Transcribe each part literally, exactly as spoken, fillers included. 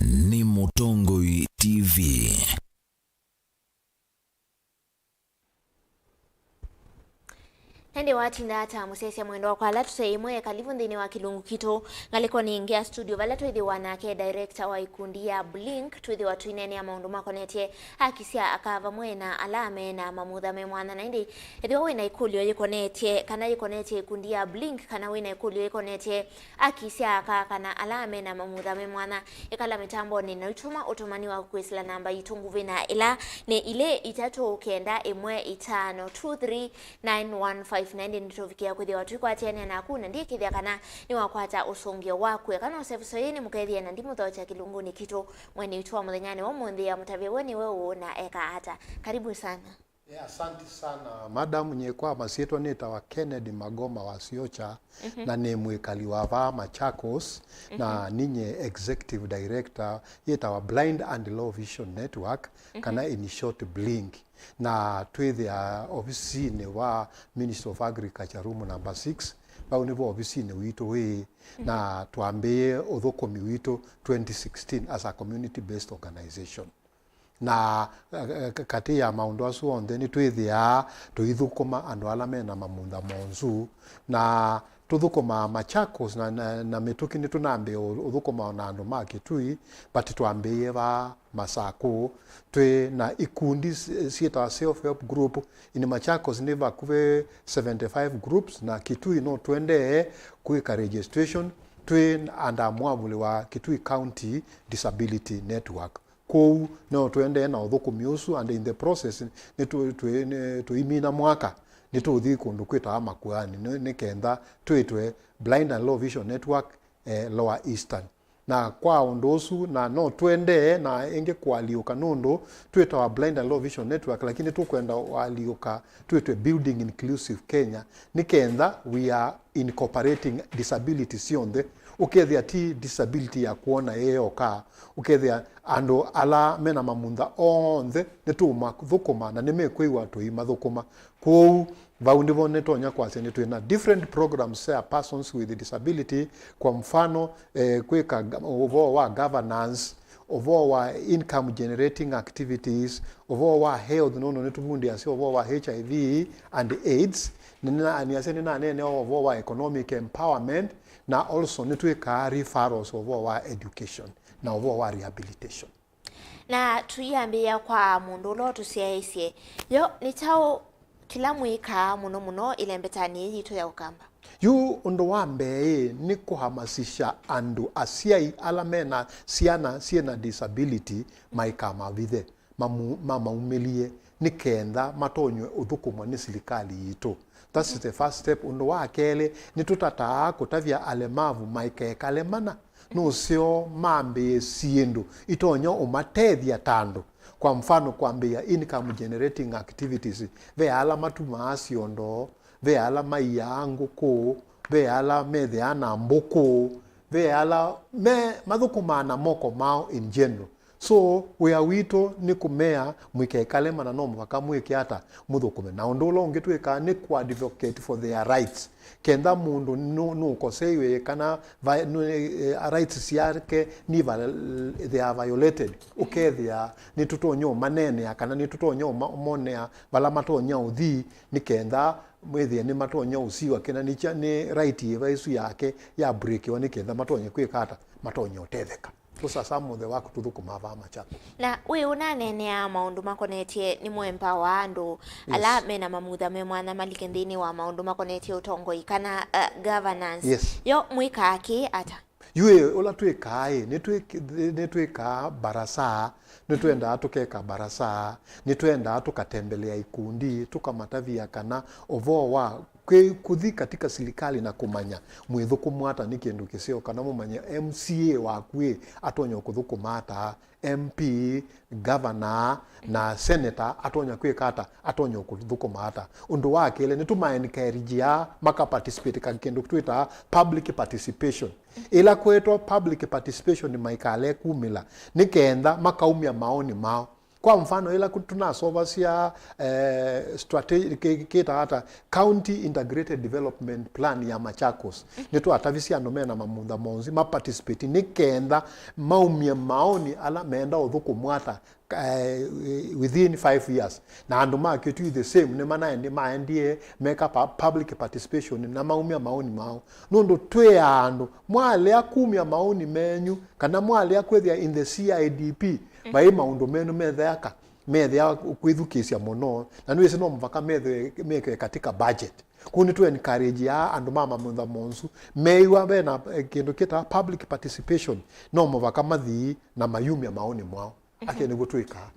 Nĩ Mũtongoi T V. Ĩndĩ watinda ata, mũsyaĩĩsya mwendwa wakwa? Ala tũte ĩmwe, karibu nthĩnĩ wa kĩlungu kitũ ngalĩkonĩ ĩngĩ ya studio, vala twĩthĩwa nake director wa ikundi ya Blink. Twĩthĩwa tũineenea maũndũ makonetye aki sya aka vamwe na ala me na mamutha me mwanya. Na ĩndĩ ethĩwa wĩ na ĩkũlyo yĩkonetye, kana yĩkonetye ikundi ya Blink, kana wĩ na ĩkũlyo yĩkonetye aki sya aka kana ala me na mamutha me mwanya, ĩkala mĩtambonĩ na ũitũma ũtũmani waku kwĩsĩla namba yitũ nguvĩ, na ĩla nĩ ilĩ itatũ kenda ĩmwe itano two three nine one five. Na ĩndĩ nĩtũvikĩa kwĩthĩwa tũikwatĩanĩa naku, na ndĩkĩthya kana nĩwakwata ũsũngĩo waku. Eka no sevuso yĩĩ nĩmũkethĩe na ndimũthokya kĩlungunĩ kitũ. Mwene witũ wa mũthenyanĩ wa ũmũnthĩ amũtavye we nĩwe ũũ na eka ata. Karibu sana. Yeah, asante sana madam. Nyie kwa masyĩtwa nĩtawa Kennedy Magoma wa Siocha, na nĩ mwĩkali wa vaa Machakos, na ninye executive director yĩtawa Blind and Low Vision Network, kana in short Blink. Na twĩthĩa ovisinĩ wa Ministry of Agriculture, room number six. Vau nĩvo ovisinĩ witũ wĩ, na twambĩĩe ũthũkũmi witũ twenty sixteen as a community based organization. Na eh, eh, katĩ ya maũndũ asu onthe nĩtwĩthĩaa tũithũkũma andũ ala me na mamutha monzu, na tũthũkũmaa Machakos na, na, na mĩtũkĩ nĩtũnambĩĩa ũ- ũthũkũma na andũ ma Kitui, but twambĩĩe vaa Masakũ. Twĩ na ikundi s- syĩtawa self help group. In Machakos nĩ vakuvĩ seventy five groups, na Kitui no tũendee kwĩka registration. Twĩ under mwavuli wa Kitui County Disability Network. Kwoou no tũendee na ũthũkũmi ũsu, and in the process nĩ tũ- twĩ- nĩ- tũimina mwaka, nĩtũũthi kũndũ kwĩtawa Makuani, nĩ- nĩ kenda twĩtwe Blind and Low Vision Network eh, Lower Eastern. Na kwa ũndũ ũsu, na no tũendee na ĩngĩ kũalyũka, nũndũ twĩtawa Blind and Low Vision Network, lakini tũkwenda kũalyũka twĩtwe Building Inclusive Kenya, nĩ kenda we are incorporating disability syonthe. Ũkethĩa ti disability ya kwona ĩ yoka, ũkethĩa andũ ala mena mamutha onthe nĩtũũmathũkũma na nĩmekwĩw'a tũimathũkũma. Kwoou vau nĩvo nĩtonya kwasya nĩ twĩ na different programs sya persons with disability, kwa mfano eh, kwĩka ga- ũvoo wa governance, ũvoo wa income generating activities, ũvoo wa health, nũndũ nĩtũvundĩasya ũvoo wa H I V and AIDS. Nĩna- nĩasya nĩnaneenea ũvoo wa economic empowerment, na also nĩtwĩkaa referrals ũvoo wa education na ũvoo wa rehabilitation. Na tũiambĩĩa kwa mũndũ ũla ũtũsyaĩĩsye, yo nĩ kyaũ kĩla mwĩkaa mũno mũno ĩlembetanĩ yĩĩ yitũ ya Ũkamba? Yu ũndũ wa mbee nĩ kũhamasisha andũ, asyai ala mena syana syĩna disability maikamavithe, mamu- mamaumĩlye nĩ kenda matonywe ũthũkũmwa nĩ silikalĩ yitũ. That's the first step. Ũndũ wa kelĩ, nĩtũtataa kũtavya alemavu maikekale mana nũseo mambĩĩe syĩndũ itonya ũmatethya ta andũ. Kwa mfano, kwambĩĩa income generating activities. Ve ala matumaa syondoo, ve ala maiaa ngũkũ, ve ala methĩaa na mbũkũ, ve ala me mathũkũmaa na moko mao in general. So wĩa witũ nĩ kũmea mũikekale mana, no mũvaka mwĩke ata? Mũthũkũme. Na ũndũ ũla ũngĩ twĩkaa nĩ kũ advocate for their rights. Kenda mũndũ nũ- nũkoseiwe kana vi- nũ- eh, rights syake ni vi- they are violated, ũkethĩa nĩtũtonya ũmaneenea kana nĩtũtonya ũmonea vala matonya ũthi, nĩ kenda mwĩthĩe nĩmatonya ũsiwa kĩna nĩ kya- nĩ right yĩva ĩsu yake ya breakiwa, nĩ kenda matonye kwĩka ata? Matonye ũtetheka. Tũsasamũthe waku tũthũkũmaa vaa Machakos. Na wĩ ũnaneeneaa maũndũ makonetye nĩ mũemba wa andũ ala mena mamutha me mwanya malike nthĩnĩ wa maũndũ makonetye ũtongoi kana uh, governance. Yes. Yo mwĩkaa kĩ ata? Yu ĩ, ũla twĩkaa ĩ, nĩtwĩk- nĩtwĩkaa barasa, nĩtwendaa tũkeka barasa, nĩtwendaa tũkatembelea ikundi, tũkamatavya kana ũvoo wa Kwĩ kũthi katika silikalĩ na kũmanya mwĩthũkũmwa ata nĩ kĩndũ kĩseo, kana mũmanye M C A waku ĩ atonya kũthũkũma ata, M P, governor na senator atonya kwĩka ata, atonya kũthũkũma ata. Ũndũ wa kelĩ, nĩtũmaencourageaa maka participate ka kĩndũ twĩtaa public participation. Ĩla kwetwa public participation maikale kumĩla nĩ kenda makaumya maoni mao. Kwa mfano, ĩla ku-, tũnasovasya, eh, strategy, kĩ-, kĩtawa ata, County Integrated Development Plan ya Machakos, nĩtwatavisye andũ mena mamutha monzi ma participate nĩ kenda maumye maoni ala menda ũthũkũmwa ata, eh, within five years. Na andũ ma Kitui the same, nĩmanaendi-, maendie meka pa-, public participation na maumya maoni mao. Nũndũ twĩ andũ, mwalea kumya maoni menyu, kana mwalea kwĩthĩa in the C I D P, vai maũndũ menyu metheaka, methĩa kwĩthukĩĩsya mũno, na nĩwĩsĩ no mũvaka methĩwe mekĩwe katika budget. Kũu nĩtũ encourage aa andũ ma mamutha monzu, meiwa vena, eh, kĩndũ kĩtawa public participation, no mũvaka mathi na mayumya maoni mwao. Ake nĩguo twĩkaa.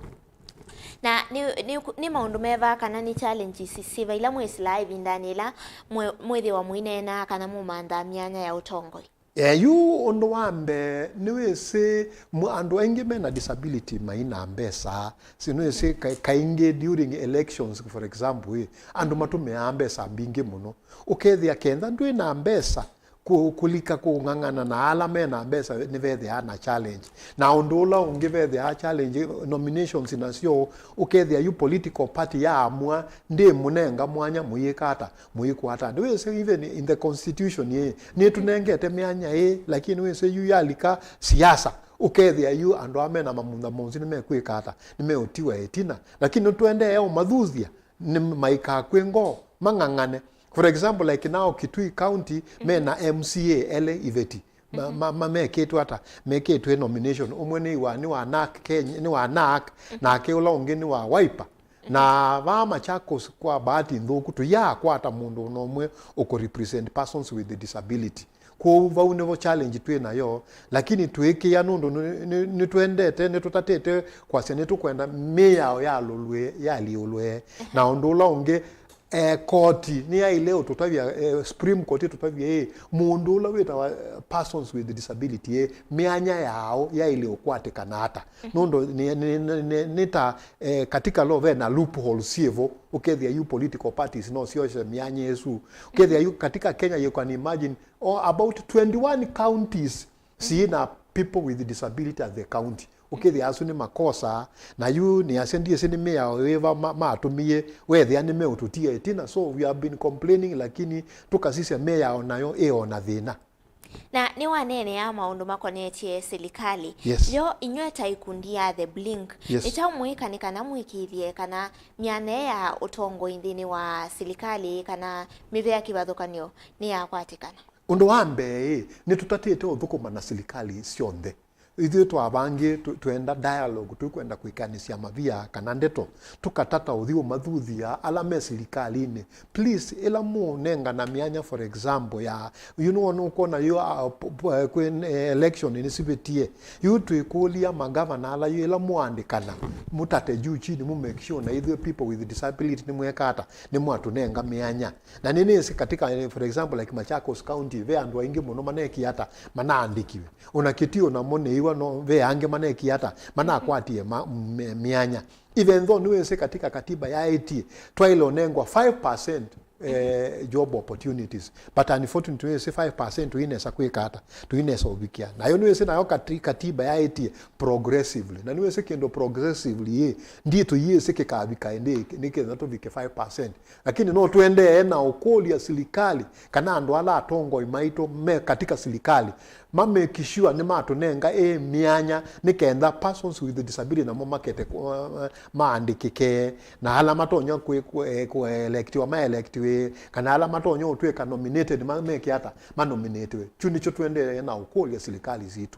Na nĩ, nĩ, nĩ maũndũ meva kana nĩ challenges siva ila mwĩsĩlaa ĩvindanĩ ĩla mwe-, mwĩthĩwa mũineena kana mũmanthaa myanya ya ũtongoi? Eh, yu ũndũ wa mbee, nĩwĩsĩ mũ-, andũ aingĩ mena disability maina mbesa. Si nĩwĩsĩ ka-, kaingĩ during elections, for example, ĩ, andũ matũmĩaa mbesa mbingĩ mũno. Ũkethĩa kenda ndwĩ na mbesa, kũ-, kũlika kũng'ang'ana na ala mena mbesa nĩvethĩaa na challenge. Na ũndũ ũla ũngĩ vethĩaa challenge, nominations nasyo, ũkethĩa yu political party yaamua ndĩmũnenga mwanya mũyĩka ata, mũyĩkwata. Nĩwĩsĩ even in the constitution ĩ, nĩtũnengete myanya ĩ, lakini nĩwĩsĩ yu yalika siasa, ũkethĩa yu andũ aa mena mamutha monzi nĩmekwĩka ata, nĩmeũtiwa ĩtina. Lakini nĩtũendee ũmathuthya, nĩ maikakw'e ngoo, mang'ang'ane. For example, like now Kitui County, mena M C A elĩ iveti. Ma, ma, ma, mekĩtwe ata? Mekĩtwe nomination. Ũmwe nĩ wa, nĩ wa NARC Kenya, nĩ wa NARC, nake ũla ũngĩ nĩ wa Wiper. Na vaa Machakos kwa bahati nthũku, tũyaakwata mũndũ ona ũmwe ũkũ represent persons with disability. Kwoou vau nĩvo challenge twĩ nayo, lakini twĩkĩa nũndũ nĩ, nĩ, nĩtwendete, nĩtũtatĩte kwasya nĩtũkwenda mĩao yalũlw'e, yaliũlwe. Na ũndũ ũla ũngĩ, eh, koti nĩyaĩle ũtũtavya, eh, Supreme Court ĩtũtavye ĩ, mũndũ ũla wĩtawa, eh, persons with disability ĩ, myanya yao yaĩle ũkwatĩkana ata? Nũndũ nĩ, nĩ, nĩ, nĩ, nĩ ta, eh, katika law ve na loopholes syĩvo, ũkethĩa yu political parties no syoshe myanya ĩsu. Ũkethĩa yu katika Kenya, you can imagine, oh, about twenty-one counties sina people with disability at the county. Ũkethĩa asu nĩ makosa, na yu nĩasya ndyĩsĩ nĩ mĩao yĩva ma-, matũmĩie, wethĩa nĩmeũtũtia ĩtina. So we have been complaining, lakini tũkasisya mĩao nayo ĩona thĩna. Na nĩwaneenea maũndũ makonetye silikalĩ. Yes. Yo, inyw'ĩ ta ikundi ya The Blink, yes, nĩ kyaũ mwĩka nĩ kana mũĩkĩĩthye kana myanya ya ũtongoi nthĩnĩ wa silikalĩ kana mĩvĩa kĩvathũkany'o nĩyakwatĩkana? Ũndũ wa mbee, nĩtũtatĩte ũthũkũma na silikalĩ syonthe. Ithyĩ twavangĩe tũ-, twenda dialogue, tũkwenda kwĩkanĩsya mavia kana ndeto, tũkatata ũthi ũmathuthya ala me silikalĩnĩ. Please, ĩla mũnengana myanya, for example, ya, you know, nũkwona yu, uh, p-, p-, eh, kwĩ, eh, election nĩsivĩtie. Yu twĩkũlya magavana ala yu, ĩla mũandĩkana, mũtate juu chini, mu make sure na ithyĩ people with disability nĩmweka ata, nĩmwatũnenga myanya. Na nĩnĩsĩ katika, eh, for example, like Machakos County, ve andũ aingĩ mũno manekie ata, manaandĩkiwe. Ona Kitui namo nĩĩwa no ve angĩ manekie ata, manakwatie ma-, me-, myanya. Even though nĩwĩsĩ katika katiba yaĩtie twaĩle ũnengwa five percent, eh, job opportunities. But unfortunately, nĩwĩsĩ five percent tũinesa kwĩka ata, tũinesa ũvikĩa. Nayo nĩwĩsĩ nayo kati-, katiba yaĩtie progressively. Na nĩwĩsĩ kĩndũ progressively ĩ, nditũ yĩsĩ kĩkavika ĩndĩ nĩkenda tũvike five percent. Lakini no tũendee na ũkũlya silikalĩ kana andũ ala atongoi maitũ me katika silikalĩ ma make sure nĩmatũnenga ĩ myanya nĩ kenda persons with disability namo makete kũ-, maandĩkĩke, na ala matonya kwĩ-, kwĩ-, kũelektiwa maelektiwe, kana ala matonya ũtwĩka nominated ma-, meke ata, manominatiwe. Kyu nĩkyo tũendee na ũkũlya silikalĩ sitũ.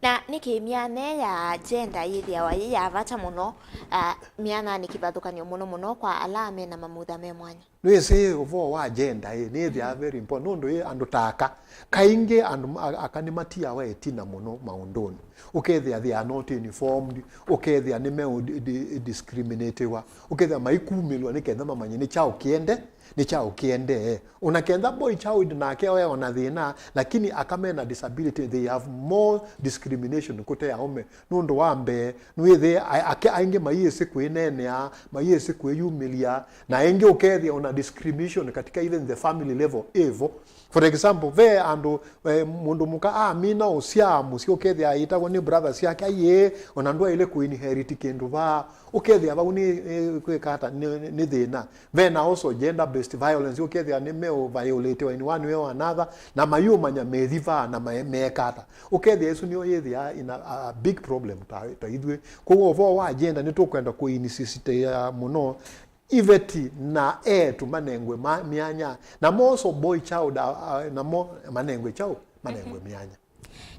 Na nĩkĩ myanya ya gender yĩthĩawa yĩ ya vata mũno, ah, myananĩ kĩvathũkany'o mũno mũno kwa ala mena mamutha me mwanya? Nĩwĩsĩ ũvoo wa gender ĩ, nĩĩthĩawa very important, nũndũ ĩ andũ ta aka, kaingĩ andũ ma-, a-, aka nĩmatiawa ĩtina mũno maũndũnĩ. Ũkethĩa they are not informed, ũkethĩa nĩmeũdiscriminatiwa, ũkethĩa maikumĩlwa nĩ kenda mamanye nĩ kyaũ kĩende, Nĩ kyaũ kĩendee? Ona kenda boy child nake oya ona thĩna, lakini aka mena disability, they have more discrimination kũte aũme. Nũndũ wa mbee, nĩwĩthĩe a-, ake aingĩ mayĩsĩ kwĩneenea, mayĩsĩ kwĩyumĩlya, na aingĩ ũkethĩa ona discrimination katika even the family level ĩvo. For example, ve andũ, eh, mũndũ mũka amina ũsyaa mũsyĩ, ũkethĩa aitagwo nĩ brother syake, aiĩ, ona ndwaĩle kũinherit kĩndũ vaa. Ũkethĩa vau nĩ, eh, kwĩka ata, nĩ, nĩ thĩna. Ve na also gender based violence, ũkethĩa nĩ meũviolatiwa in one way or another, na mayũmanya methi vaa na mae-, meeka ata. Ũkethĩa ĩsu nĩyo yĩthĩaa in a, a big problem ta, ta ithuĩ. Kwoou ũvoo wa gender nĩtũkwenda kũinsisitĩa mũno iveti na eĩtu manengwe ma-, myanya, na mo also boy child, a, a, namo manengwe kyaũ, manengwe myanya.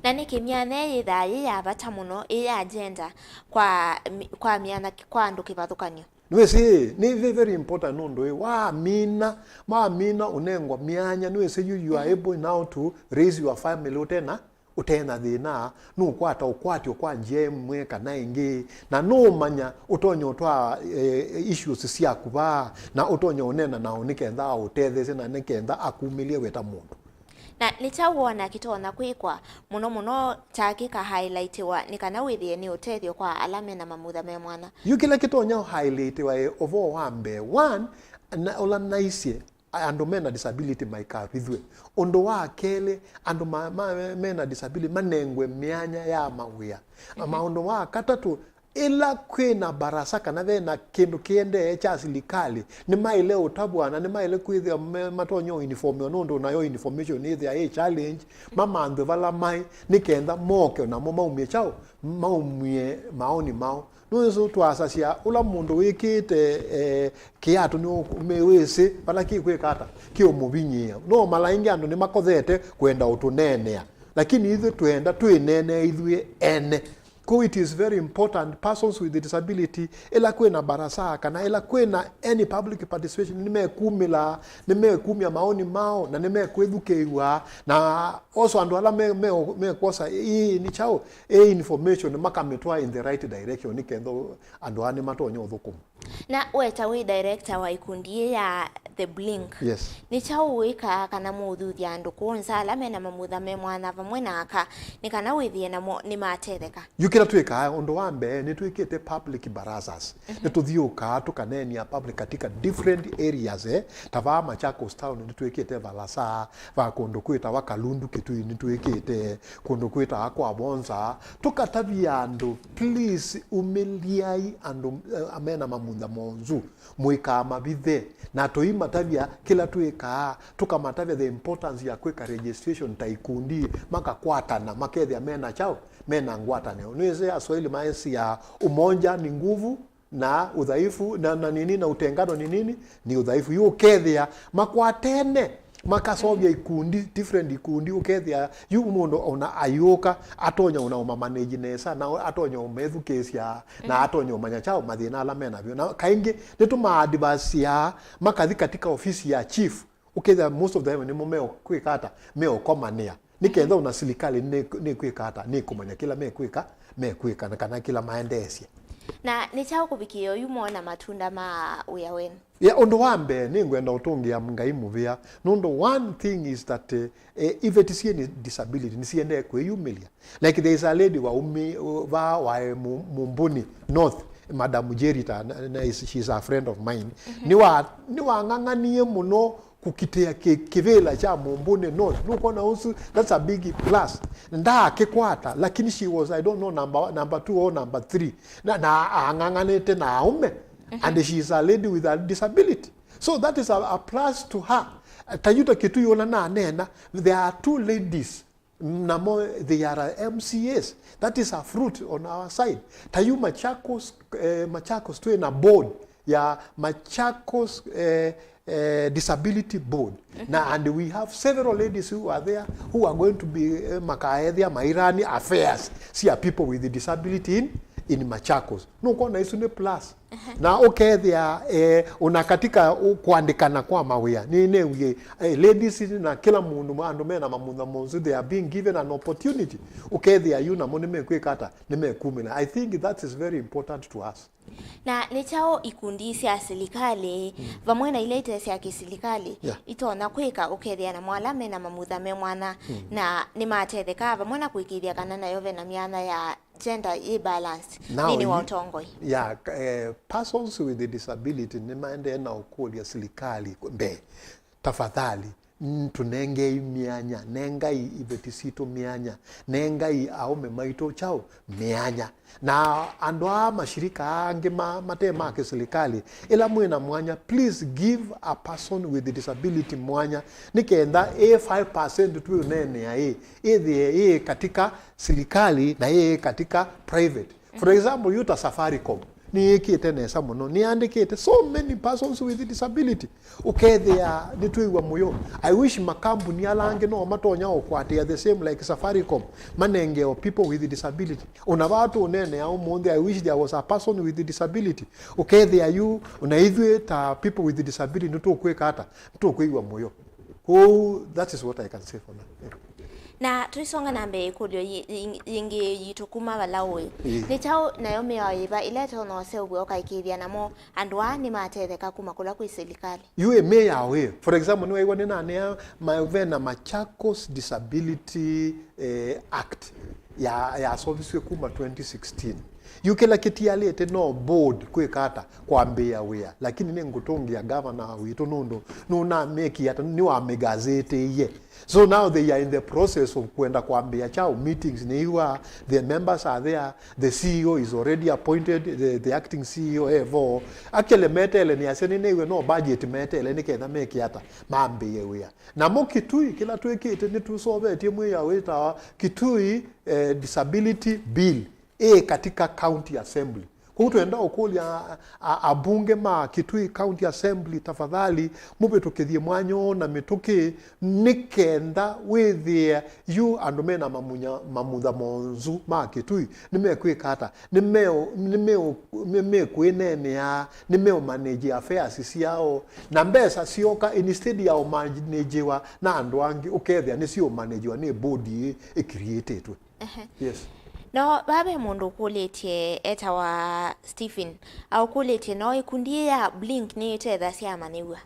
Na nĩkĩ myanya ĩĩ yĩthaa yĩ ya vata mũno, ĩ ya gender, kwa mi-, kwa myanya, kwa andũ kĩvathũkany'o? Nĩwĩsĩ, nĩ ve-, very important nũndũ ĩ, wamina, wamina ũnengwa myanya, nĩwĩsĩ you, you are able now to raise your family ũtena, ũtena thĩna, nũkwata ũkwatyo kwa njĩa ĩmwe kana ĩngĩ, na nũũmanya ũtonya ũtwaa, eh, issues syaku vaa, na ũtonya ũnena nao nĩ kenda aũtetheesye na nĩ kenda akumĩlye we ta mũndũ. Na nĩ kyaũ wona kĩtonya kwĩkwa mũno mũno kya kĩka highlightiwa nĩ kana wĩthĩe nĩ ũtethyo kwa ala mena mamutha me mwana? Yu kĩla kĩtonya highlightiwa ĩ ũvoo wa mbee, one, na ũla naisye, andũ mena disability maikavithw'e. Ũndũ wa kelĩ, andũ ma, ma, mena disability manengwe myanya ya mawĩa. Mhm. Maũndũ wa katatũ, ĩla kwĩna barasa kana vena kĩndũ kĩendee kya silikalĩ, nĩmaĩle ũtavw'a na nĩmaĩle kwĩthĩa me-, matonya ũinifomĩwa, nũndũ nayo information yĩthĩa yĩ challenge, mamanthwe vala maĩ, nĩ kenda moke namo maumye kyaũ, maumye maoni mao. Nũĩsĩ twasasya ũla mũndũ wĩkĩĩte, eh, kĩatũ nĩ wĩsĩ vala kĩkwĩka ata, kĩũmũvinyĩĩa. No mala aingĩ andũ nĩmakothete kwenda ũtũneenea, lakini ithyĩ twenda twĩneenea ithyĩ ene. Kwoou it is very important, persons with disability, ĩla kwĩna barasa kana ĩla kwĩna any public participation, nĩmekumĩla, nĩmekumya maoni mao, na nĩmekwĩthukĩĩw'a, na also andũ ala me, me, mekwosa ii nĩ kyaũ, ĩ information makamĩtwaa in the right direction, nĩ kenda andũ aa nĩmatonya ũthũkũma. Na weta wĩ director wa ikundi ĩĩ ya The Blink. Yes. Nĩ kyaũ wĩkaa kana mũũthuthya andũ kũũ nza ala mena mamutha me mwana vamwe na aka, nĩ kana wĩthĩe namo nĩmatetheka? Yu kĩla twĩkaa, ũndũ wa mbee, nĩtwĩkĩte public barazas. Mhm. Nĩtũthiũkaa tũkaneenia public katika different areas, eh. Ta vaa Machakos Town nĩtwĩkĩte valasa, va kũndũ kwĩtawa Kalundu Kitui nĩtwĩkĩte, kũndũ kwĩtawa kwa Vonza. Tũkatavya andũ, please, umĩlyai andũ, eh, mena mamutha monzu. Mũikamavithe. Na tũimatavya kĩla twĩkaa, tũkamatavya the importance ya kwĩka registration ta ikundi, makakwatana, makethĩa mena kyaũ, mena ngwatanĩo. Nĩwĩsĩ Aswahili maesĩ ya umoja ni nguvu, na udhaifu, na, na nini, na utengano ni nini? Ni udhaifu. Yu ũkethĩa makwatene, makasovya ikundi, different ikundi, ũkethĩa yu mũndũ ona ayũka, atonya ona ũmamanage nesa, na atonya ũmethukĩĩsya, na atonya ũmanya kyaũ mathĩna ala menavyo. Na kaingĩ nĩtũmaadvaisĩaa makathi katika ofisi ya chief, ũkethĩa most of them nĩmo meũkwĩka ata, meũkomanĩa. Nĩ kenda ona silikalĩ nĩ, nĩkwĩka ata, nĩkũmanya kĩla mekwĩka, mekwĩka, na kana kĩla maendeesye. Na nĩ kyaũ kũvikĩĩa oyu moona matunda ma wĩa wenyu? Ya, ũndũ wa mbee, nĩngwenda ũtũngĩa Ngai mũvea, nũndũ one thing is that, eh, eh, iveti syĩ nĩ disability nĩsiendee kwĩyumĩlya. Like there is a lady wa umi, vaa wa, eh, Mu-, Mumbuni North, Madam Jerita, na, na is, she is a friend of mine. Mhm. Nĩwa, nĩwang'ang'anie mũno kũkitĩa kĩ-, kĩvĩla kya Mumbuni North. Nũkwona ũsu, that's a big plus. Ndaakĩkwata, lakini she was, I don't know, number, number two or number three. Na, na ang'ang'anĩte na aũme. Mhm. And she is a lady with a disability. So that is a, a plus to her. Ta yu ta Kitui ũla naneena, there are two ladies namo they are M C As. That is a fruit on our side. Ta yu Machakos, eh, Machakos twĩ na board ya Machakos, eh, eh, Disability Board. Mhm. Na, and we have several ladies who are there who are going to be, eh, makaethĩa mairani affairs cia people with disability in, in Machakos. Nũkwona isu nĩ plus. Na ũkethĩa, eh, ona katika u-, kũandĩkana kwa mawĩa, nĩ newie, eh, ladies na kĩla mũndũ, andũ mena mamutha monzu, they are being given an opportunity. Ũkethĩa yu namo nĩmekwĩka ata, nĩmekumĩla. I think that is very important to us. Na nĩ kyaũ ikundi sya silikalĩ, vamwe na ila ite sya kĩsilikalĩ, Yeah. itonya kwĩka ũkethĩa namo ala mena mamutha me mwanya, na nĩmatethekaa vamwe na kũĩkĩĩthya kana nayo vena myanya ya gender yĩ balanced Now, nthĩnĩ wa you- ũtongoi? Yeah, eh, persons with disability nĩmaendee na ũkũlya silikalĩ mbee, tafadhali, n-, tũnengei myanya, nengai iveti sitũ myanya, nengai aũme maitũ kyaũ myanya. Na andũ aa mashirika angĩ ma, mate ma kĩsilikalĩ, ĩla mwĩ na mwanya, please give a person with disability mwanya, nĩ kenda ĩ five percent twĩ ũneenea ĩ, ĩthĩe ĩ katika silikalĩ na ĩ katika private. For example, yu ta Safaricom, nĩyĩkĩte nesa mũno, nĩyandĩkĩte so many persons with disability. Ũkethĩa nĩtwĩw'a mũyo. I wish makambuni ala angĩ no matonya ũkwatĩa the same like Safaricom, manengeo people with disability. Ona vaa tũũneenea ũmũnthĩ, I wish there was a person with disability. Ũkethĩa yu, ona ithyĩ ta people with disability nĩtũkwĩka ata? Nĩtũkwĩw'a mũyo. Kwoou, that is what I can say for now. Yeah. Na tũisonga na mbee, ĩkũlyo yĩ-, yĩ-, yĩngĩ yitũ kuma vala ũĩ. Ĩĩ. Nĩ kyaũ nayo mĩao yĩva ĩla ĩtonya ũseũvw'a ũkaĩkĩĩthya namo andũ aa nĩmatetheka kuma kũla kwĩ silikalĩ? Yu ĩ mĩao ĩ. For example, nĩwaiwa nĩnanea ma-, vena Machakos Disability, eh, Act ya, yaseũvisw'e kuma twenty sixteen. Yu kĩla kĩtialĩte no board kwĩka ata? Kwambĩĩa wĩa. Lakini nĩngũtũngĩa gavana witũ nũndũ nũnamĩkie ata, nĩwamĩgazĩtĩie. So now they are in the process of kwenda kwambĩĩa kyaũ, meetings nĩiwa, the members are there, the C E O is already appointed, the, the acting C E O evo. Actually, metele nĩ asya nĩnĩw'e no budget metele nĩ ketha meke ata, mambĩĩe wĩa. Namo Kitui, kĩla twĩkĩte, nĩtũseũvĩtye mwĩao wĩtawa Kitui, eh, Disability Bill ĩ katika County Assembly. Kwoou twenda ũkũlya a-, a-, abunge ma Kitui County Assembly, tafadhali, mũvĩtũkĩthye mwanya ũũ na mĩtũkĩ, nĩ kenda wĩthĩe yu andũ mena mamunya-, mamutha monzu ma Kitui nĩmekwĩka ata? Nĩmeũ-, nĩmeũ-, nĩmekwĩneenea, nĩmeũmanage affairs syao, na mbesa syoka, instead ya ũmanagewa na andũ angĩ, ũkethĩa nĩsiũmanagewa nĩ board ĩĩ ĩcreatĩtwe. Ehe. Yes. No, vaa ve mũndũ ũkũlĩtye, etawa Stephen, aũkũlĩtye, no ĩkundi yĩ ya Blink nĩyĩtethasya amanyĩw'a?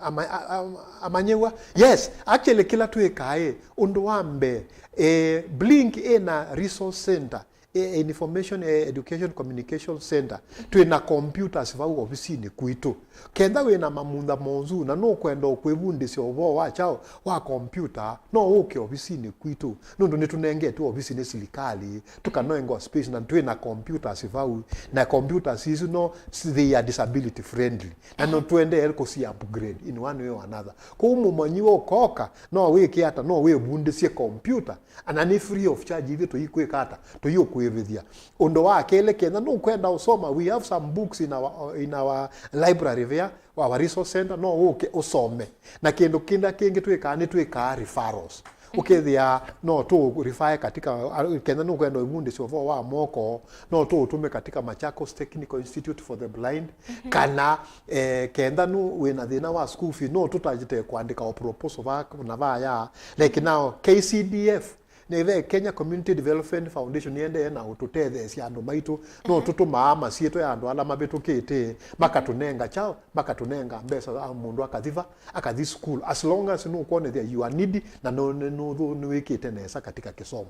Ama-, a-, a-, amanyĩw'a? Yes, actually, kĩla twĩkaa ĩ, ũndũ wa mbee, eh, Blink ĩna resource center, eh, information, eh, education communication center, twĩna computers vau ovisinĩ kwitũ. Kenda wĩna mamutha monzu na nũkwenda ũkwĩvundĩsya ũvoo wa kyaũ, wa kompyuta, no ũke ovisinĩ kwitũ, nũndũ nĩtũnengetwe ovisi nĩ silikalĩ, tũkanengwa space, na twĩna computers vau, na computers isu no, they are disability friendly, na no tũendee kũsi upgrade in one way or another. Kwoou mũmanyĩw'a ũkoka, no wĩke ata? No wĩvundĩsye kompyuta, na nĩ free of charge, ithyĩ tũikwĩka ata? Tũiũkwĩvĩthya. Ũndũ wa kelĩ, kenda nũkwenda ũsoma, we have some books in our, in our library there, our resource center, no ũke ũsome. Na kĩndũ kĩla kĩngĩ twĩkaa, nĩ twĩkaa referrals. Ũkethĩa no tũ refer katika, a, kenda nũkwenda ũvundĩsya ũvoo wa moko, no tũũtũme katika Machakos Technical Institute for the Blind, kana, eh, kenda nũ wĩna thĩna wa school fee, no tũtajĩte kũandĩka o proposal va na vaya. Like now, K C D F, nĩ ve Kenya Community Development Foundation nĩendee na ũtũtetheesya andũ maitũ, no tũtũmaa masyĩtwa ya andũ ala mavĩtũkĩte, makatũnenga kyaũ, makatũnenga mbesa, a, mũndũ akathi va, akathi school, as long as nũkwonethya you are needy na nũ-, nũ-, nũ-, nũwĩkĩte nesa katika kĩsomo.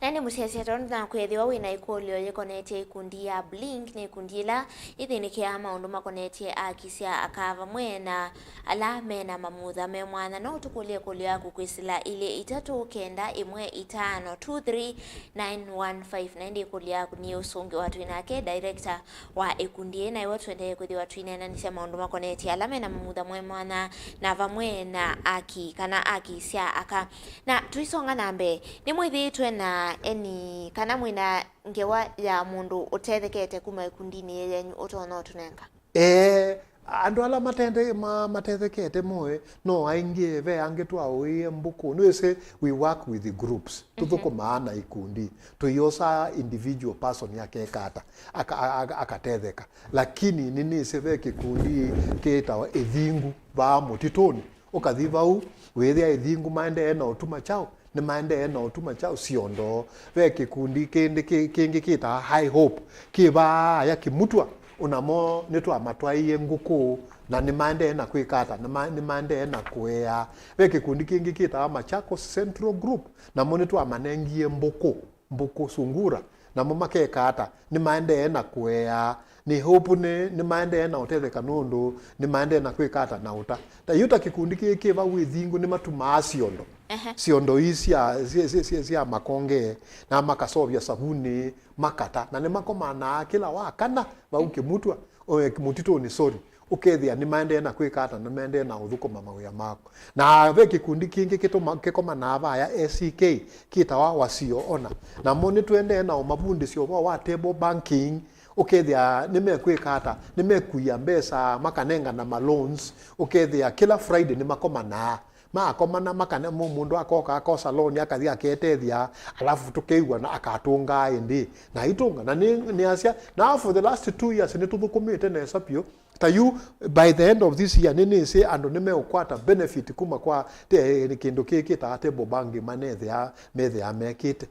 Na nĩ mũsyaĩĩsya, tondũ nakwĩthĩwa wĩ na ĩkũlyo yĩkonetye ikundi ya Blink, nĩ ikundi ĩla ĩthĩnĩkĩaa maũndũ makonetye aki sya aka vamwe na ala me na mamutha me mwanya, no ũtũkũlye ĩkũlyo yaku kwĩsĩla ilĩ itatũ kenda ĩmwe itano two three nine one five. Na ĩndĩ ĩkũlyo yaku nĩ ũsũngĩwa twĩ nake director wa ĩkundi ĩĩ, na ĩwe tũendee kwĩthĩwa twĩneenanĩsya maũndũ makonetye ala me na mamutha me mwanya na vamwe na aki kana aki sya aka. Na tũisonga na mbee, nĩmwĩthĩĩtwe na eni kana mwĩna ngewa ya mũndũ ũtethekete kuma ĩkundinĩ yĩĩ yenyu ũtonya ũtũnenga? Ee, Andũ ala matende-, ma-, matethekete moe, no aingĩ, ve angĩ twaũĩe mbũkũ. Nĩwĩsĩ, we work with the groups. Tũthũkũmaa na ikundi. Tũiosaa individual person akeka ata, aka-, aka-, akatetheka. Lakini nĩnĩsĩ ve kĩkundi kĩtawa Ĩthingu vaa mũtitũnĩ. Ũkathi vau, wĩthĩa Ĩthingu maendee na ũtuma kyaũ, nĩmaendee na ũtuma kyaũ siondo. Ve kĩkundi kĩndĩ kĩ-, kĩngĩ kĩtawa High Hope, kĩ vaaya Kĩmutwa, onamo nĩtwamatwaĩie ngũkũ, na nĩmaendee na kwĩka ata, nĩma-, nĩmaendee na kũea. Ve kĩkundi kĩngĩ kĩtawa Machakos Central Group, namo nĩtwamanengie mbũkũ, mbũkũ sungura, namo makeka ata, nĩmaendee na kũea. Nĩ hope nĩ, nĩmaendee na ũtetheka nũndũ nĩmaendee na kwĩka ata na ũta. Ta yu ta kĩkundi kĩĩ kĩ vau Ĩthingu nĩmatumaa siondo. Ehe. Siondo ii sya, sya, sya, sya, sya makonge, na makasovya savunĩ, makata. Na nĩmakomanaa kĩla wa kana vau Kĩmutwa, o, mũtitũnĩ, sorry. Ũkethĩa nĩmaendee na kwĩka ata, nĩmaendee na ũthũkũma mawĩa mako. Na ve kĩkundi kĩngĩ kĩtũma-, kĩkomanaa vaya S E K, kĩtawa Wasio Ona. Namo nĩtũendee na ũmavundĩsya ũvoo wa table banking, ũkethĩa nĩmekwĩka ata, nĩmekuia mbesa, makanengana ma loans, ũkethĩa kĩla Friday nĩmakomanaa. Makomana makane, mũ-, mũndũ akoka akosa loan, akathi aketethya, alafu tũkew'ana akatũngaa ĩndĩ. Na aitũnga, na nĩ, nĩasya, na for the last two years nĩtũthũkũmĩte nesa vyũ. Ta yu, by the end of this year, nĩnĩsĩ andũ nĩmeũkwata benefit kuma kwa te-, kĩndũ kĩĩ kĩtaa table banking manethĩa, methĩa mekĩte.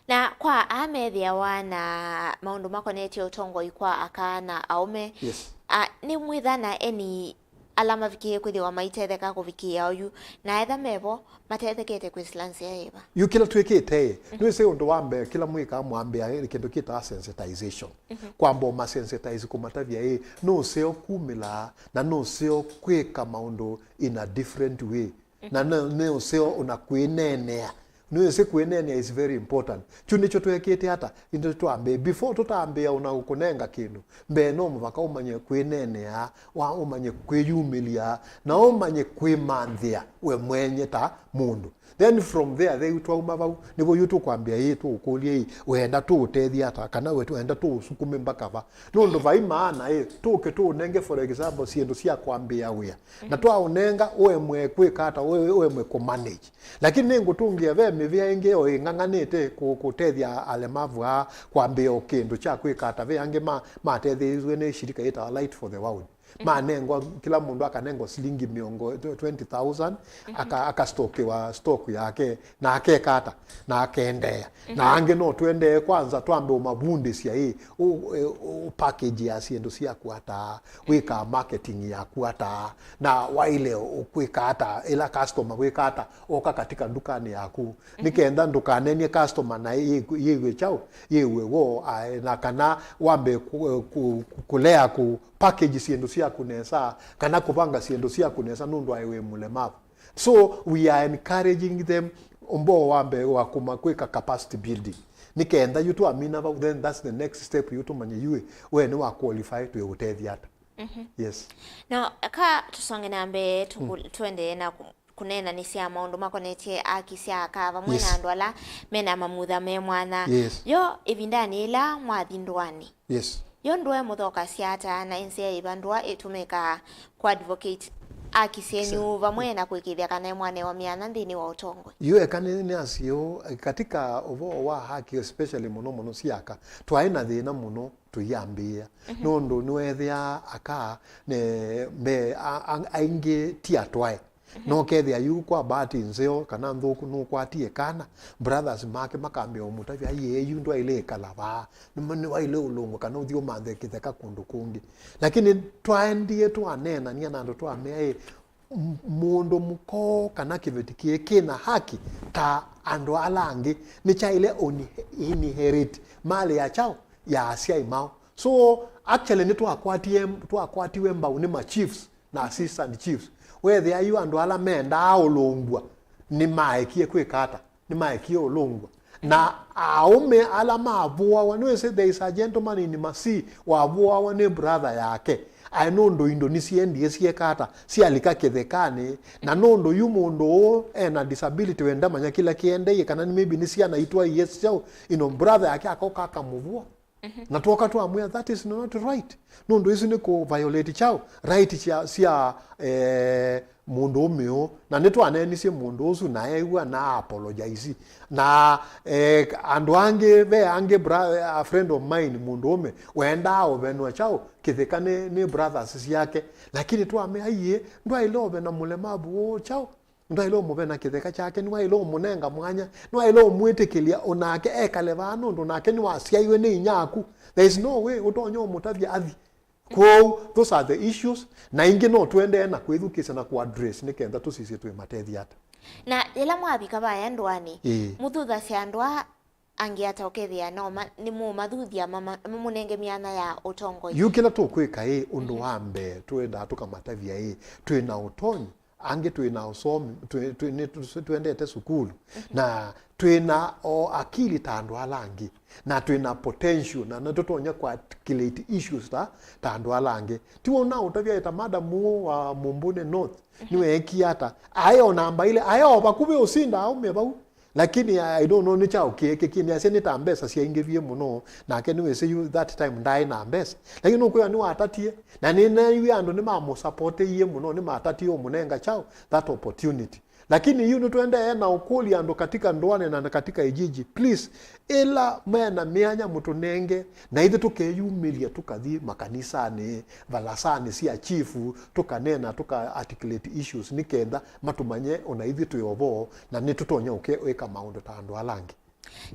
Na kwa aa methĩawa na maũndũ makonetye ũtongoi kwa aka na aũme, Yes. a, nĩmwĩtha na eni ala mavikĩie kwĩthĩwa maitetheka kũvikĩĩa oyu, na etha mevo, matethekete kwĩsĩla nzĩa yĩva? Yu kĩla twĩkĩte ĩ, nĩwĩsĩ ũndũ wa mbee, kĩla mwĩkaa mwambĩa ĩ, nĩ kĩndũ kĩtaa sensitization. Kwamba ũmasensitize kũmatavya ĩ, nũseo kumĩla, na nũseo kwĩka maũndũ in a different way. Na nĩ, nĩ ũseo ona kwĩneenea. Nĩwĩsĩ kwĩneenea is very important. Kyu nĩkyo twekĩte ata? Ĩndĩ twambĩe, before tũtambĩa ona kũnenga kĩndũ, mbee no mũvaka ũmanye kwĩneenea, wa ũmanye kwĩyumĩlya, na ũmanye kwĩmanthĩa we mwenye ta mũndũ. Then from there, then twauma vau, nĩvo yu tũkwambĩa, ĩ, tũũkũlye, ĩ, wenda tũũtethye ata, kana we wenda tũũsukume mpaka va? Nũndũ vai maana, ĩ, tũke tũũnenge, for example, syĩndũ sya kwambĩĩa wĩa. Na twaũnenga, ũemwe kwĩka ata, ũe-, ũemwe kũmanage. Lakini nĩngũtũngĩa ve mĩvĩa ĩngĩ o ĩng'ang'anĩte kũ-, kũtethya alemavu aa kwambĩĩa o kĩndũ kya kwĩka ata. Ve angĩ ma-, matetheeisw'e nĩ shirika yĩtawa Light for the World. Manengwa, kĩla mũndũ akanengwa silingi mĩongo, twenty thousand, aka-, akastokiwa stock yake, na akeka ata, na akendeea. Na angĩ no tũendee kwanza twambe ũmavundĩsya ĩ, ũ-, ũ-, ũ-, package ya syĩndũ syaku ata, wĩkaa marketing yaku ata, na waile ũ-, kwĩka ata, ĩla customer wĩka ata, oka katika ndukanĩ yaku. Nĩ kenda ndũkanenie customer na yĩ-, yĩw'e kyaũ, yĩw'e woo, ae, na kana wambe kũ-, kũ-, kũlea kũ-, package syĩndũ syaku nesa, kana kũvanga syĩndũ syaku nesa nũndũ aĩ wĩ mũlemavu. So we are encouraging them ũmboo wa mbee wa kũma kwĩka capacity building. Nĩ kenda yu twamina vau, then that's the next step yu tũmanye yu we nĩ wa qualify twĩ ũtethya ata. Yes. No, ka tũsonge na mbee, tũku-, tuendee na kũ-, kũneenanĩsya maũndũ makonetye aki sya aka vamwe na Yes. andũ ala mena mamutha me mwanya. Yes. Yo, ĩvindanĩ yĩla mwathi ndũanĩ, Yes. yo ndũa ĩmũthokasya ata, na ĩ nzĩa yĩva ndũa ĩtũmĩkaa kũ advocate aki syenyu vamwe na kũĩkĩĩthya kana ĩmwanewa myanya nthĩnĩ wa ũtongoi? Yu eka nĩ, nĩ asyo, katika ũvoo wa haki, especially mũno mũno sya aka, twaĩ na thĩna mũno tũiambĩĩa. Nũndũ nĩweethĩaa aka, ne, mbee, a-, a-, aingĩ ti atwae. No kethĩa yu kwa bahati nzeo kana nthũku nũkwatie kana, brothers make makambĩa ũmũtavya, "Aiee, yu ndwaĩle ĩkala vaa, nĩma-, nĩwaĩle ũlũngwa kana ũthi ũmanthe kĩtheka kũndũ kũngĩ." Lakini twaendie twaneenania na andũ twamea, ĩ, m-, mũndũ mũkoo kana kĩveti kĩĩ kĩna haki ta andũ ala angĩ, nĩkyaĩle ũni-, inherit malĩ ya kyaũ, ya asyai mao. So, actually, nĩtwakwatie, twakwatiwe mbau nĩ ma chiefs na assistant chiefs. Weethĩa yu andũ ala mendaa ũlũngw'a nĩmaekie kwĩka ata? Nĩmaekie ũlũngw'a. Na aũme ala mavũawa, nĩwĩsĩ there is a gentleman in Masii wavũawa nĩ brother yake. Aĩ nũndũ indo nĩsiendie syeka ata? Syalika kĩthekanĩ. Na nũndũ yu mũndũ ũũ ena disability, we ndamanya kĩla kĩendeie, kana nĩ maybe nĩ syana itwaie syaũ, ino brother yake akoka akamũvũa. Na twoka twamwĩa, that is not right. Nũndũ isu nĩ kũ violate kyaũ? Right sya, sya eh, mũndũũme ũũ. Na nĩtwaneenisye mũndũ ũsu, na eew'a, na apologize. Na eh, andũ angĩ, ve angĩ, bra-, a friend of mine, mũndũũme, wendaa ũvenwa kyaũ? Kĩtheka nĩ, nĩ brothers syake. Lakini twamea, aiĩ, ndwaĩle ũvena mũlemavu ũũ kyaũ? Ndwaĩle ũmũvena kĩtheka kyake, nĩwaĩle ũmũnenga mwanya, nĩwaĩle ũmwĩtĩkĩlya onake ekale vaa, nũndũ nake nĩwasyaiwe nĩ inyaaku. There is no way ũtonya ũmũtavya athi. Kwoou, those are the issues, na ingĩ no tũendee na kwĩthukĩĩsya na kũ address nĩ kenda tũsisye twĩmatethya ata. Na yĩla mwavika vaya ndũanĩ, Ĩĩ. mũthuthasya andũ aa angĩ ata ũkethĩa no ma-, nĩmũũmathuthya mama-, mamũnenge myanya ya ũtongoi? Yu kĩla tũkwĩka ĩ, ũndũ wa mbee, twendaa tũkamatavya ĩ, twĩ na ũtonyi, angĩ twĩ na ũsomi, twĩ, twĩ, nĩ tũ-, twendete sukulu, na twĩ na o akili ta andũ ala angĩ, na twĩ na potential, na nĩtũtonya kũ articulate issues ta, ta andũ ala angĩ. Ti wona ũtavya ĩ ta madam ũũ wa Mumbune North, nĩweekie ata? Aĩ o namba ile, aĩ o vakuvĩ ũsinda aume vau. Lakini I don't know nĩ kyaũ kĩekĩkie, nĩasya nĩ ta mbesa syaingĩvie mũno, nake nĩwĩsĩ yu that time ndaĩ na mbesa. Lakini nũkwĩwa nĩwatatie, na nĩneewie andũ nĩmamũsapoteie mũno, nĩmatatie ũmũnenga kyaũ that opportunity. Lakini yu nĩtũendee na ũkũlya andũ katika ndũanĩ na katika ijiji, please, ĩla mena myanya mũtũnenge, na ithyĩ tũkeyumĩlya tũkathi makanisanĩ, valasanĩ sya chifu, tũkaneena, tũka articulate issues nĩ kenda matũmanye ona ithyĩ twĩ o vo, na nĩtũtonya ũke-, wĩka maũndũ ta andũ ala angĩ.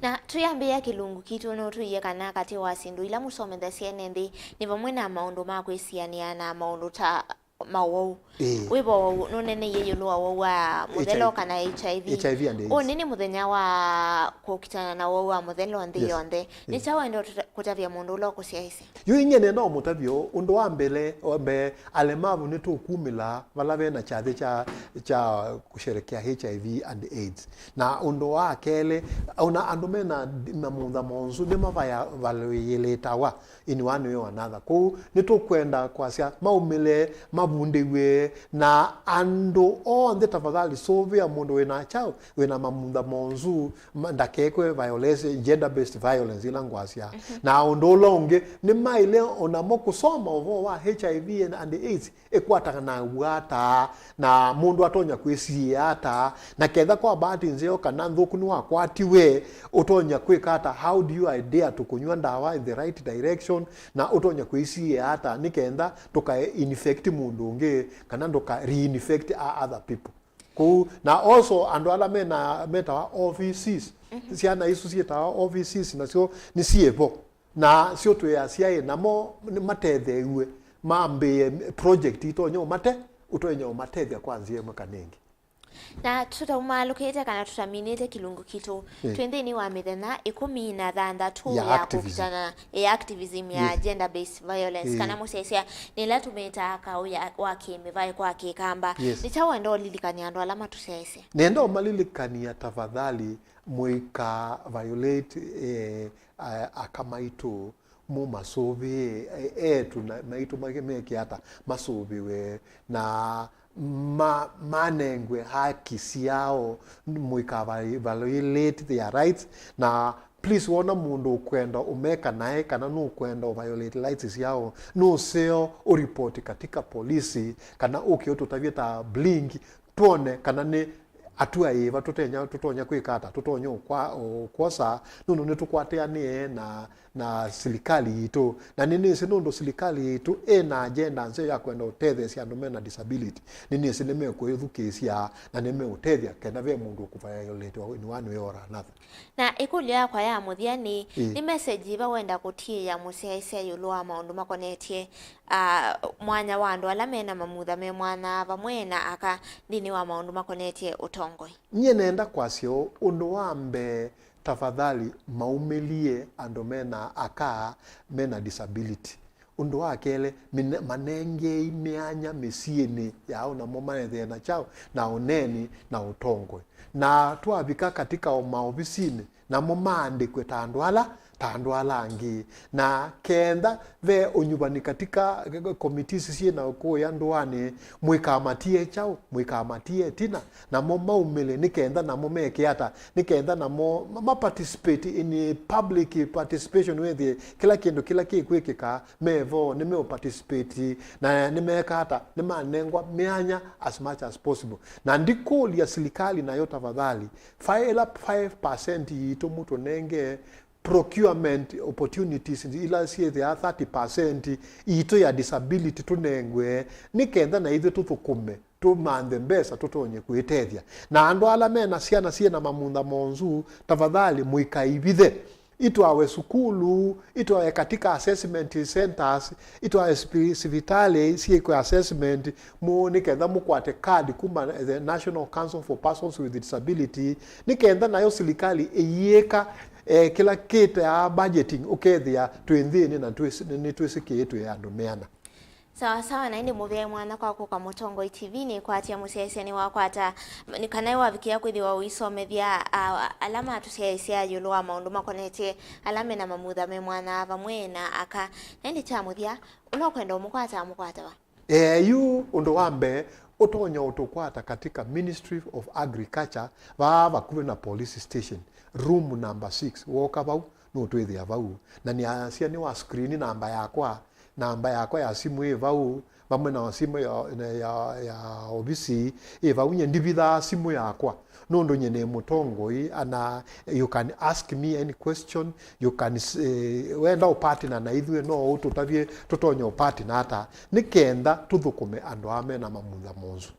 Na twĩambĩĩa kĩlungu kitũ, nũtwĩie kana katĩ wa syĩndũ ila mũsomethasya ene nthĩ nĩ vamwe na maũndũ ma kwĩsianĩa na maũndũ ta maũwau. Ĩĩ. Wĩ vo ũwau, nũneeneie ĩũlũ wa ũwau wa mũthelo H I V. Kana H I V. H I V and AIDS. Ũnĩ nĩ mũthenya wa kũkitana na ũwau wa mũthelo nthĩ Yes. yonthe. Nĩ Yes. kyaũ wenda ũtũta-, kũtavya mũndũ ũla ũkũsyaĩĩsya? Yu inyie nenda ũmũtavya ũũ, ũndũ wa mbele, wa mbee, alemavu nĩtũkumĩla vala vena kyathĩ kya, kya kũsherekea H I V and AIDS. Na ũndũ wa kelĩ, ona andũ mena d-, mamũndha monzu nĩmavaya-, valuĩlĩtawa in one way or another. Kwoou nĩtũkwenda kwasya maumĩle mavundĩw'e na andũ onthe, tafadhali sũvĩa mũndũ wĩna kyaũ, wĩna mamũndha monzu, ma-, ndakekwe violence, gender based violence ila ngwasya. Na ũndũ ũla ũngĩ, nĩmaĩle onamo kũsoma ũvoo wa H I V and, and AIDS ĩkwatanaw'a ata, na mũndũ atonya kwĩsiĩĩa ata, na ketha kwa bahati nzeo kana nthũku nĩwakwatiwe, ũtonya kwĩka ata, how do you adhere to kũnywa ndawa in the right direction, na ũtonya kwĩsiĩĩa ata nĩ kenda ndũka infect mũndũ ũngĩ, kana ndũka reinfect o-, other people. Kũu, na also andũ ala mena, metawa O V Cs, syana isu syĩtawa O V Cs, nasyo nĩ syĩ vo. Na syo twĩ asyaĩ, namo nĩmatetheew'e, mambĩĩe project itonya ũmate-, ũtonya ũmatethya kwa nzĩa ĩmwe kana ĩngĩ. Na tũtaumaalũkĩte kana tũtaminĩte kĩlungu kitũ, Ĩĩ. twĩ nthĩnĩ wa mĩthenya ĩkũmi na thanthatũ Ya ya activism. kũkitana, ya activism ya Yes. gender based violence, Ĩĩ. kana mũsyaĩĩsya nĩ ĩla tũmĩtaa kaũ ya, wa kĩmĩvaĩ kwa kĩkamba. Yes. Nĩ kyaũ wenda ũlilikany'a andũ ala matũsyaĩĩsya? Nenda ũmalilikany'a, tafadhali, mũika violate, eh, a-, aka maitũ, mũmasũvĩe, e-, eĩtu na, maitũ make-, meke ata masũvĩwe, na ma-, manengwe haki syao, mũika vi-, violate their rights, na please, wona mũndũ ũkwenda ũmeka naĩ, kana nũkwenda ũ violate rights syao, nũseo ũripoti katika polisi, kana ũke ũtũtavye ta Blink, twone kana nĩ atua yĩva tũtenya, tũtonya kwĩka ata, tũtonya ũkwa-, ũkwosa, nũndũ nĩtũkwatĩanĩe na, na silikalĩ yitũ. Na nĩnĩsĩ nũndũ silikalĩ yitũ ĩna agenda nzeo ya kwenda ũtetheesya andũ mena disability, nĩnĩsĩ nĩmekũĩthukĩĩsya na nĩmeũtethya kenda ve mũndũ ũkũviolate in one way or another. Na ĩkũlyo yakwa ya mũthya nĩ, Ĩĩ. nĩ message yĩva wenda kũtiĩĩa mũsyaĩĩsya ĩũlũ wa maũndũ makonetye, ah, mwanya wa andũ ala mena mamutha me mwanya vamwe na aka nthĩnĩ wa maũndũ makonetye ũtongoi? Nyie nenda kwasya ũũ, ũndũ wa mbee, tafadhali maumĩlye andũ mena aka mena disability. Ũndũ wa kelĩ, mine-, manengei myanya mĩsyĩnĩ yao, namo maethĩe na kyaũ, na ũneeni na ũtongoi. Na twavika katika o maovisinĩ, namo maandĩkwe ta andũ ala ta andũ ala angĩ. Na kenda ve ũnyuvani katika committees syĩ na kũya ndũanĩ, mũikamatie kyaũ, mũikamatie ĩtina, namo maumĩle, nĩ kenda namo meke ata, nĩ kenda namo ma, ma participate in public participation, wĩthĩe kĩla kĩndũ kĩla kĩkwĩkĩka me vo, nĩ meũ participate, na nĩ meka ata, nĩ manengwa myanya as much as possible. Na ndikũlya silikalĩ nayo, tafadhali, ĩla five percent yitũ mũtũnenge procurement opportunities ila syĩthĩaa thirty percent itũ ya disability tũnengwe, nĩ kenda na ithyĩ tũthũkũme, tũmanthe mbesa tũtonye kwĩtethya. Na andũ ala mena syana syĩ na mamutha monzu, tafadhali mũikaivithe. Itwawe sukulu, itwawe katika assessment centers, itwawe spi-, sivitalĩ syĩkwe assessment, mu, nĩ kenda mũkwate card kuma the National Council for Persons with Disability, nĩ kenda nayo silikalĩ ĩyĩka, eh, kĩla kĩtaa budgeting, ũkethĩa twĩ nthĩnĩ na twĩsĩ-, nĩ, nĩtwĩsĩkĩĩtwe andũ meana. Sawa sawa, na ĩndĩ mũvea mwana kwa kũka Mũtongoi T V nĩkwatya mũsyaĩĩsya nĩwakwata, nĩ kana wavikĩa kwĩthĩwa ũisomethya, a, ala matũsyaĩĩsya ĩũlũ wa maũndũ makonetye ala mena mamutha me mwana vamwe na aka. Na ĩndĩ kya mũthya, ũla ũkwenda ũmũkwata amũkwata va? Eh, yu ũndũ wa mbee ũtonya ũtũkwata katika Ministry of Agriculture, vaa vakuvĩ na police station, room number six. Woka vau, nũtwĩthĩa vau. Na nĩasya nĩwa screen namba yakwa, namba yakwa ya simũ ĩ vau, vamwe na simũ ya, ya, ya ovisi ĩ vau. Nye ndivithaa simũ yakwa, nũndũ nye nĩ mũtongoi, ana, you can ask me any question, you can, eh, wenda ũpartner na ithuĩ, no ũtũtavye tũtonye ũpartner ata, nĩ kenda tũthũkũme andũ aa mena mamutha monzu.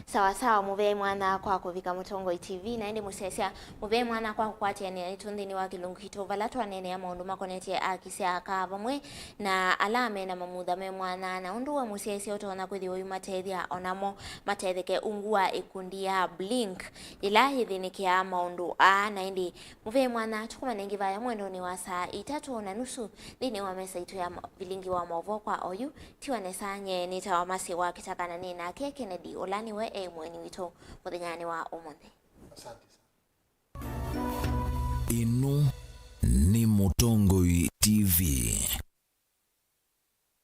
Sawa sawa, mũvea mwana kwa kũvika Mũtongoi T V, na ĩndĩ mũsyaĩĩsya, mũvea mwana kwa kũkwatĩanĩa naitũ nthĩnĩ wa kĩlungu kitũ, vala twaneenea maũndũ makonetye aki sya aka vamwe na ala mena mamutha me mwana, na ũndũ wa mũsyaĩĩsya ũtonya kwĩthĩwa ũimatethya o namo matetheke ungu wa ĩkundi ya Blink, yĩla yĩthĩnĩkĩaa maũndũ aa. Na ĩndĩ mũvea mwana, tũkomane ĩngĩ vaya mwendonĩ wa saa itatũ na nusu nthĩnĩ wa mesa itũ ya ma-, vilingi wa maũvoo kwa oyu. Tiwa nesa, nye nĩtawa Mercy wa Kĩtaka na nĩ nake Kennedy, ũla nĩwe e mũeni witũ mũthenyanĩ wa ũmũnthĩ. Asante sana. Ĩno nĩ Mũtongoi T V.